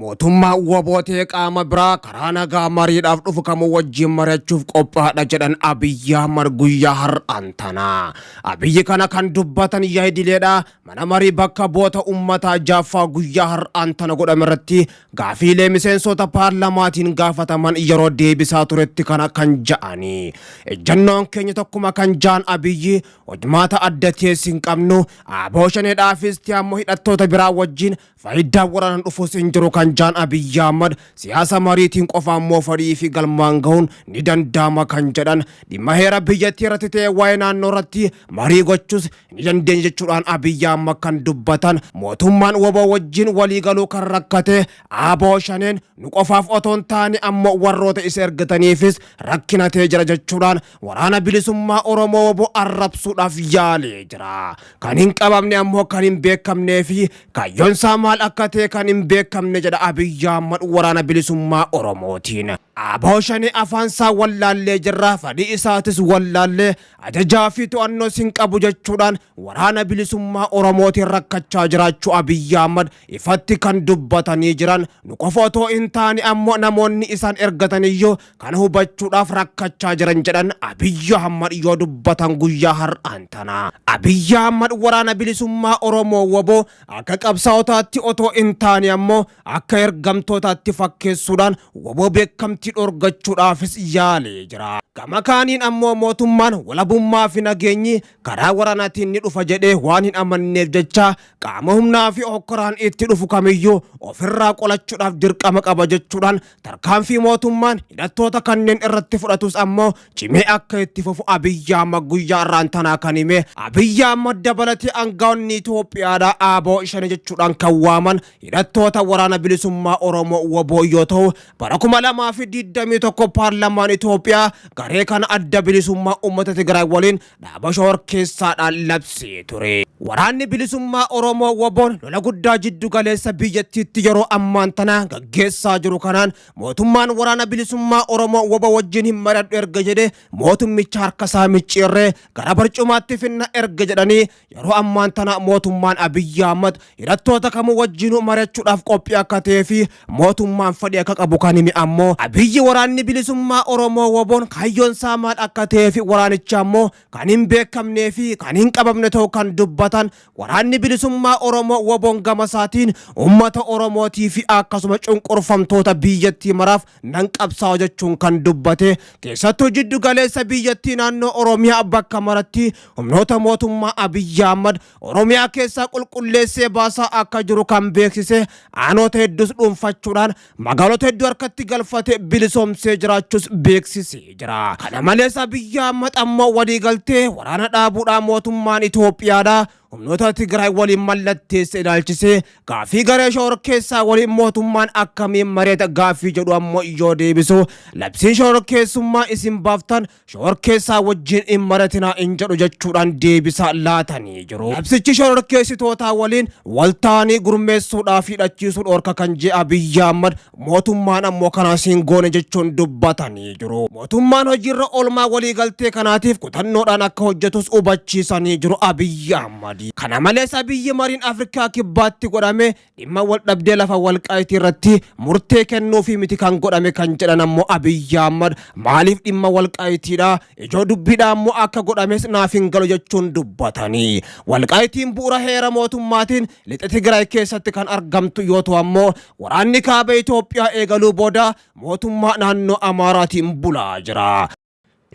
Mootummaa WBO ta'ee qaama biraa karaa nagaa mariidhaaf dhufu kamuu wajjin mari'achuuf qophaadha jedhan Abiyyi Ahmad guyyaa har'aan tana. Abiyyi kana kan dubbatan yaa'idileedha. Mana marii bakka bu'oota uummataa jaaffaa guyyaa har'aan tana godhame irratti gaafiilee miseensota paarlamaatiin gaafataman yeroo deebisaa turetti kana kan ja'ani. Ejjannoon keenya tokkuma kan ja'an Abiyyi, hojmaata adda ta'es hin qabnu, ABO shaneedhaafis ta'e ammoo hidhattoota biraa wajjin faayidaa waraanaan dhufus hin jiru kan ja'an Abiyyi Ahmad, siyaasa mariitiin qofa ammoo fedhii fi galmaan gahuun ni danda'ama kan jedhan, dhimma heera biyyattii irratti ta'e waa'ee naannoo irratti marii gochuus ni dandeenya jechuudhaan Abiyyi Ahmad kan dubbatan, mootummaan WBO wajjin walii galuu kan rakkate ABO shaneen nu qofaaf otoo hin taane ammoo warroota isa ergataniifis rakkina ta'ee jira jechuudhaan waraana bilisummaa Oromoo WBO arrabsuudhaaf yaalee jira. Kan hin qabamne ammoo kan hin beekamnee fi kaayyoon isaa maal akka ta'e kan hin beekamne jedha Abiyyi Ahmad waraana bilisummaa Oromootiin. ABO shanee afaan isaa wallaallee jirra, fedhii isaatis wallaallee, ajajaa fi to'annoos hin qabu jechuudhaan waraana bilisummaa Oromootiin rakkachaa jiraachuu Abiyyi Ahmad ifatti kan dubbatanii jiran, nu qofa otoo hin taane ammoo namoonni isaan ergataniyyuu kana hubachuudhaaf rakkachaa jiran jedhan Abiyyi Ahmad yoo dubbatan guyyaa har'aan tana. Abiyyi Ahmad waraana bilisummaa Oromoo WBO akka qabsaa'otaatti otoo hin taane ammoo akka ergamtootaatti fakkeessuudhaan WBO beekamtii dhorgachuudhaafis yaalee jira. Gama kaaniin ammoo mootummaan walabummaa fi nageenyi karaa waraanaatiin ni dhufa jedhee waan hin amanneef jecha qaama humnaa fi hokkoraan itti dhufu kamiyyuu ofirraa qolachuudhaaf dirqama qaba jechuudhaan tarkaanfii mootummaan hidhattoota kanneen irratti fudhatus ammoo cimee akka itti fufu Abiyyi Ahmad guyyaa irraan tanaa kan hime. Abiyyi Ahmad dabalatee aangaa'onni Itoophiyaadhaa ABO shane jechuudhaan kan waaman hidhattoota waraana bilisummaa Oromoo WBO yoo ta'u, bara 2021 paarlamaan Itoophiyaa garee kana adda bilisummaa uummata Tigraay waliin dhaaba shororkeessaadhaan labsee ture. Waraanni bilisummaa Oromoo WBOn lola guddaa jiddu galeessa biyyattiitti yeroo ammaan tana gaggeessaa jiru kanaan mootummaan waraana bilisummaa Oromoo WBO wajjin hin mari'adhu erga jedhe, mootummicha harka isaa micciirree gara barcumaatti finna erga jedhanii, yeroo ammaan tana mootummaan Abiyyi Ahmad hidhattoota kamuu wajjinuu mari'achuudhaaf qophii akka ta'ee fi mootummaan fedhii akka qabu kan hime ammoo Abiyyi, waraanni bilisummaa Oromoo WBOn kaayyoon isaa maal akka ta'ee fi waraanicha ammoo kan hin beekamnee fi kan hin qabamne ta'uu kan dubbatan, waraanni bilisummaa Oromoo WBOn gama isaatiin uummata Oromootii fi akkasuma cunqurfamtoota biyyattii maraaf nan qabsaa'u jechuun kan dubbate, keessattuu jiddu galeessa biyyattii naannoo Oromiyaa bakka maratti humnoota mootummaa Abiyyi Ahmad Oromiyaa keessaa qulqulleessee baasaa akka jiru kan beeksise, aanota hedduus dhuunfachuudhaan magaalota hedduu harkatti galfate bilisoomsee jiraachuus beeksisee jira. Kana malees Abiyyi Ahmad ammoo waliigaltee waraana dhaabuudhaan mootummaan Itoophiyaadhaa humnoota Tigraay waliin mallatteesse ilaalchisee gaafii garee shororkeessaa waliin mootummaan akkamiin mari'ata gaaffii jedhu ammoo yoo deebisu, labsiin shororkeessummaa isin baaftan shororkeessaa wajjin hin mari'atinaa hin jedhu jechuudhaan deebisaa laatanii jiru. Labsichi shororkeessitootaa waliin wal ta'anii gurmeessuudhaaf hidhachiisuu dhorka kan jedhe Abiyyi Ahmad, mootummaan ammoo kanaas hin goone jechuun dubbatanii jiru. Mootummaan hojiirra oolmaa waliigaltee kanaatiif kutannoodhaan akka hojjetus hubachiisanii jiru Abiyyi Ahmad. Kana malees Abiyyi mariin Afrikaa Kibbaatti godhame dhimma wal dhabdee lafa Walqaayitii irratti murtee kennuufii miti kan godhame kan jedhan ammoo Abiyyi Ahmad, maaliif dhimma Walqaayitiidha ijoo dubbiidha ammoo akka godhames naaf hin galu jechuun dubbatanii. Walqaayitiin bu'uura heera mootummaatiin lixa Tigraay keessatti kan argamtu yoo ta'u ammoo waraanni kaaba Itoophiyaa eegaluu booda mootummaa naannoo Amaaraatiin bulaa jira.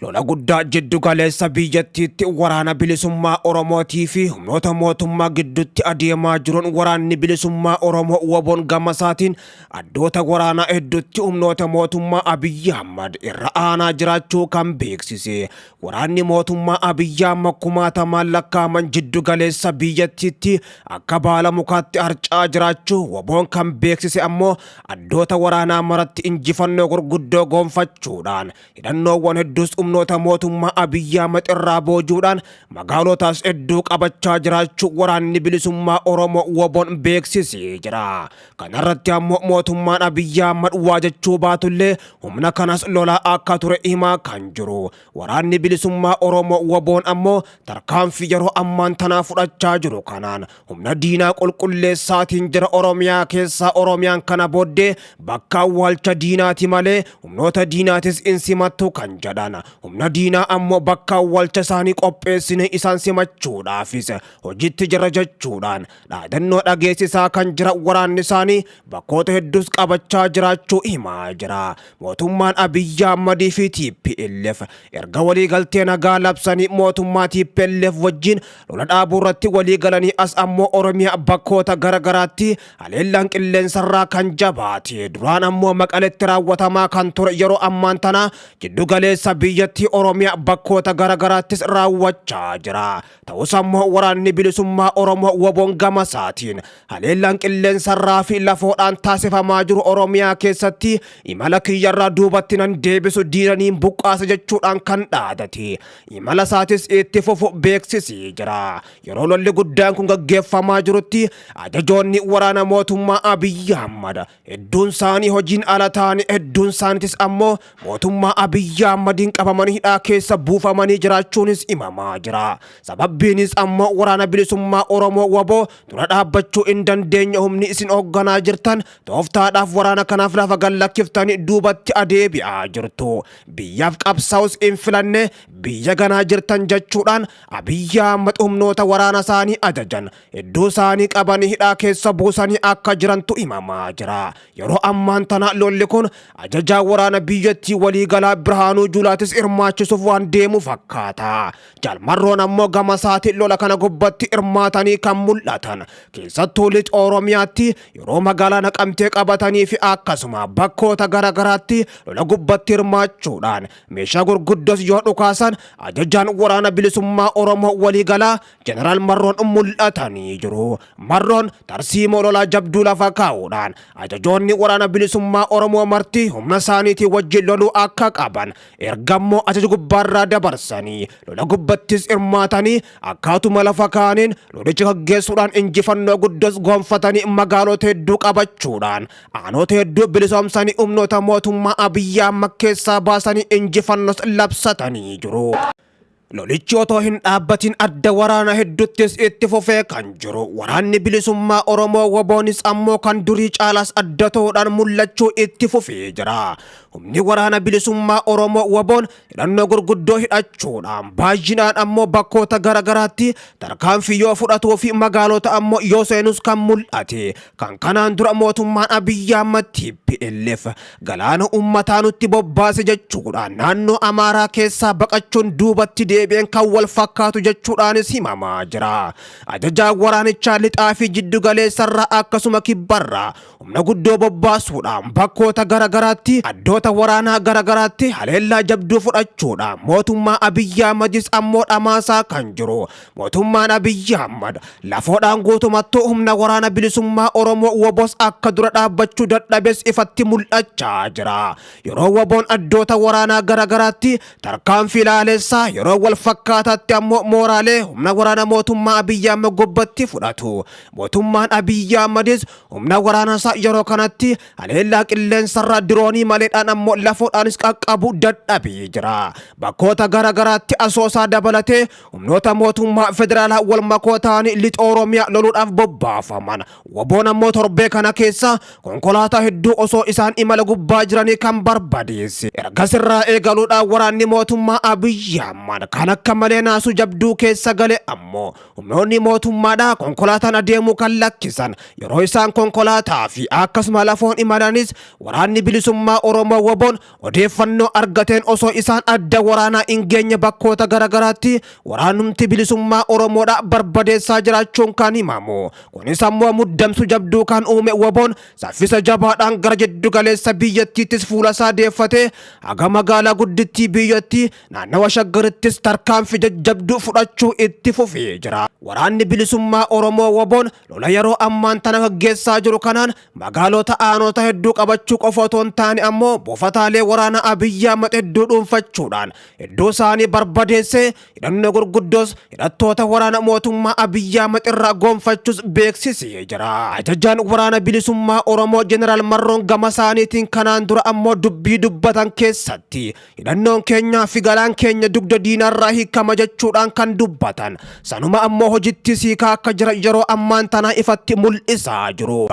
Lola guddaa jiddu galeessa biyyattiitti waraana bilisummaa Oromootii fi humnoota mootummaa gidduutti adeemaa jiruun waraanni bilisummaa Oromoo WBOn gama isaatiin addoota waraanaa hedduutti humnoota mootummaa Abiyyi Ahmad irra aanaa jiraachuu kan beeksise. Waraanni mootummaa Abiyyi Ahmad kumaatamaan lakkaa'aman jiddu galeessa biyyattiitti akka baala mukaatti harca'aa jiraachuu WBOn kan beeksise ammoo addoota waraanaa maratti injifannoo gurguddoo goonfachuudhaan hidhannoowwan hedduus humnoota humnoota mootummaa Abiyyi Ahmad irraa boojuudhaan magaalotaas hedduu qabachaa jiraachuu waraanni bilisummaa Oromoo WBOn beeksisee jira. Kanarratti ammoo mootummaan Abiyyi Ahmad waa jechuu baatullee humna kanas lolaa akka ture himaa kan jiru. Waraanni bilisummaa Oromoo WBOn ammoo tarkaanfii yeroo ammaan tanaa fudhachaa jiru kanaan humna diinaa qulqulleessaatiin jira. Oromiyaa keessaa Oromiyaan kana booddee bakka awwaalcha diinaati malee humnoota diinaatis in simattu kan jedhan, humna diinaa ammoo bakka awwaalcha isaanii qopheessine isaan simachuudhaafis hojiitti jira jechuudhaan dhaadannoo dhageessisaa kan jira waraanni isaanii bakkoota hedduus qabachaa jiraachuu himaa jira. Mootummaan Abiyyi Ahmadii fi TPLF erga waliigaltee nagaa labsanii mootummaa TPLF wajjin lola dhaabuu irratti walii galanii as ammoo Oromiyaa bakkoota garagaraatti haleellaan qilleensarraa kan jabaate, duraan ammoo Maqaletti raawwatamaa kan ture, yeroo ammaan tana jiddu galeessa biyyattii Oromiyaa bakkoota garagaraattis raawwachaa jira. Ta'us ammoo waraanni bilisummaa Oromoo WBOn gama isaatiin haleellaan qilleensarraa fi lafoodhaan taasifamaa jiru Oromiyaa keessatti imala kiyyarraa duubatti nan deebisu, diinaniin buqqaasa jechuudhaan kan dhaadate, imala isaatis itti fufu beeksisee jira. Yeroo lolli guddaan kun gaggeeffamaa jirutti ajajoonni waraana mootummaa Abiyyi Ahmad hedduun isaanii hojiin ala ta'anii, hedduun isaaniitis ammoo mootummaa Abiyyi Ahmadiin qabamanii hidhaa keessa buufamanii jiraachuunis himamaa jira. Sababbiinis ammoo waraana bilisummaa Oromoo WBO dura dhaabbachuu hin dandeenye, humni isin hoogganaa jirtan tooftaadhaaf waraana kanaaf lafa gallakkiftanii duubatti adeebi'aa jirtu. Biyyaaf qabsaa'us hin filanne, biyya ganaa jirtan jechuudhaan Abiyyi Ahmad humnoota waraana isaanii ajajan hedduu isaanii qabanii hidhaa keessa buusanii akka jirantu himamaa jira. Yeroo ammaan tana lolli kun ajajaa waraana biyyattii waliigalaa Birhaanuu Juulaatis hirmaachisuuf waan deemu fakkaata. Jaalmarroon ammoo gama isaatiin lola kana gubbatti hirmaatanii kan mul'atan. Keessattuu lixa Oromiyaatti yeroo magaalaa Naqamtee qabatanii fi akkasuma bakkoota garaagaraatti lola gubbatti hirmaachuudhaan meeshaa gurguddos yoo dhukaasan ajajaan waraana bilisummaa Oromoo waliigalaa Jeneraal Marroon mul'atanii jiru. Marroon tarsiimoo lolaa jabduu lafa kaa'uudhaan ajajoonni waraana bilisummaa Oromoo marti humna isaaniitii wajjin loluu akka qaban ergammoo ajaja gubbaarraa dabarsanii lola gubbattis hirmaatanii akkaatuma lafa kaa'aniin lolicha gaggeessuudhaan injifannoo guddos gonfatanii magaalota hedduu qabachuudhaan aanota hedduu bilisoomsanii humnoota mootummaa Abiyyi Ahmad keessaa baasanii injifannoos labsatanii jiru. Lolichi otoo hin dhaabbatin adda waraana hedduuttis itti fufee kan jiru. Waraanni bilisummaa Oromoo WBOnis ammoo kan durii caalaas adda ta'uudhaan mul'achuu itti fufee jira. Humni waraana bilisummaa Oromoo WBOn hidhannoo gurguddoo hidhachuudhaan baay'inaan ammoo bakkoota garaagaraatti tarkaanfii yoo fudhatuu fi magaalota ammoo yoo seenus kan mul'ate. Kan kanaan dura mootummaan Abiyyi Ahmad TPLF galaana uummataa nutti bobbaase jechuudhaan naannoo Amaaraa keessaa baqachuun duubatti deebi'een kan wal fakkaatu jechuudhaanis himamaa jira. Ajajaan waraanichaa lixaa fi jiddu galeessarraa akkasuma kibbarraa humna guddoo bobbaasuudhaan bakkoota garaagaraatti addoota waraanaa garaagaraatti haleellaa jabduu fudhachuudhaan mootummaa Abiyyi Ahmadis ammoo dhamaasaa kan jiru. Mootummaan Abiyyi Ahmad lafoodhaan guutumattuu humna waraana bilisummaa Oromoo WBOs akka dura dhaabbachuu dadhabes ifatti mul'achaa jira. Yeroo WBOn addoota waraanaa garaagaraatti tarkaanfii laalessaa yeroo wal fakkaataatti ammoo mooraalee humna waraana mootummaa Abiyyi Ahmad gubbatti fudhatu. Mootummaan Abiyyi Ahmadis humna waraana isaa yeroo kanatti haleellaa qilleensarraa diroonii maleedhaan ammoo lafoodhaanis qaqqabu dadhabee jira. Bakkoota garaagaraatti Asoosaa dabalatee humnoota mootummaa federaalaa wal makoo ta'anii lixa Oromiyaa loluudhaaf bobbaafaman. WBOn ammoo torbee kana keessa konkolaataa hedduu osoo isaan imala gubbaa jiranii kan barbadeesse. Erga sirraa eegaluudhaan waraanni mootummaa Abiyyi Ahmad kan akka malee naasuu jabduu keessa gale ammoo humnoonni mootummaadhaa konkolaataan adeemuu kan lakkisan yeroo isaan konkolaataa fi akkasuma lafoon imalanis waraanni bilisummaa Oromoo WBOn odeeffannoo argateen osoo isaan adda waraanaa hin geenye bakkoota garaagaraatti waraanumti bilisummaa Oromoodhaa barbadeessaa jiraachuun kan himamu. Kunis ammoo muddamsu jabduu kan uume WBOn saffisa jabaadhaan gara jiddu galeessa biyyattiittis fuula isaa deeffatee haga magaalaa guddittii biyyattii naannawa Shaggarittis tarkaanfii jajjabduu fudhachuu itti fufee jira. Waraanni Bilisummaa Oromoo WBOn lola yeroo ammaan tana gaggeessaa jiru kanaan magaalota aanota hedduu qabachuu qofa otoo hin taane ammoo buufataalee waraana Abiyyi Ahmad hedduu dhuunfachuudhaan hedduu isaanii barbadeessee hidhannoo gurguddoos hidhattoota waraana mootummaa Abiyyi Ahmad irraa gonfachuus beeksisee jira. Ajajaan waraana bilisummaa Oromoo Jeneraal Marroon gama isaaniitiin kanaan dura ammoo dubbii dubbatan keessatti hidhannoon keenyaa fi galaan keenya dugda diinarraa hiikama jechuudhaan kan dubbatan. Sanuma ammoo hojitti siikaa akka jira yeroo ammaan tanaa ifatti mul'isaa jiru.